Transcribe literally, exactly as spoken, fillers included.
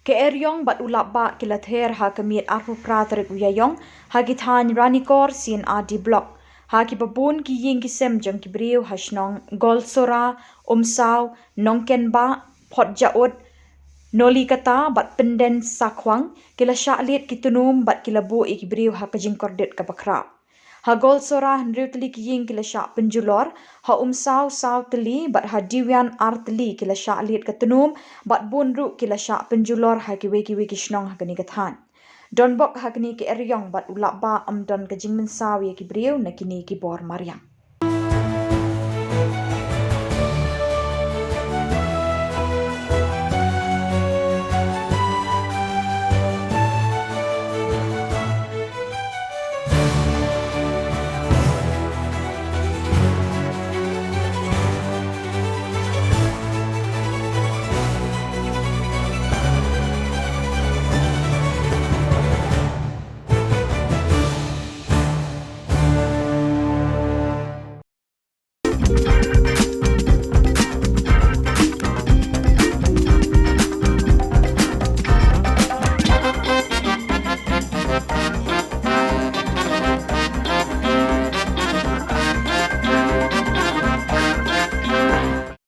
Ka eriong bad u lapbah ki la ther ha ka miet arphew phra tarik u Ïaiong ha ki thain Ranikor C&RD Block ha kiba bun ki ïing ki sem jong ki briew ha shnong Golsora, Umsaw, Nongkenbah, Photjaud, Nolikata bad Pyndensakhwang ki la shah lied ki tnum bad ki la buh ïa ki briew ha ka jingkordit kaba khraw. Ha Golsora hynriew tylli ki ïing ki la shah pynjulor, ha Umsaw saw tylli bad ha Dewan ar tylli ki la shah lied ka tnum bad bun ruh ki la shah pynjulor ha kiwei kiwei ki shnong ha kane ka thain. Donbok ha kane ka eriong bad u lapbah ym don ka jingmynsaw ïa ki briew na kine ki bor mariang.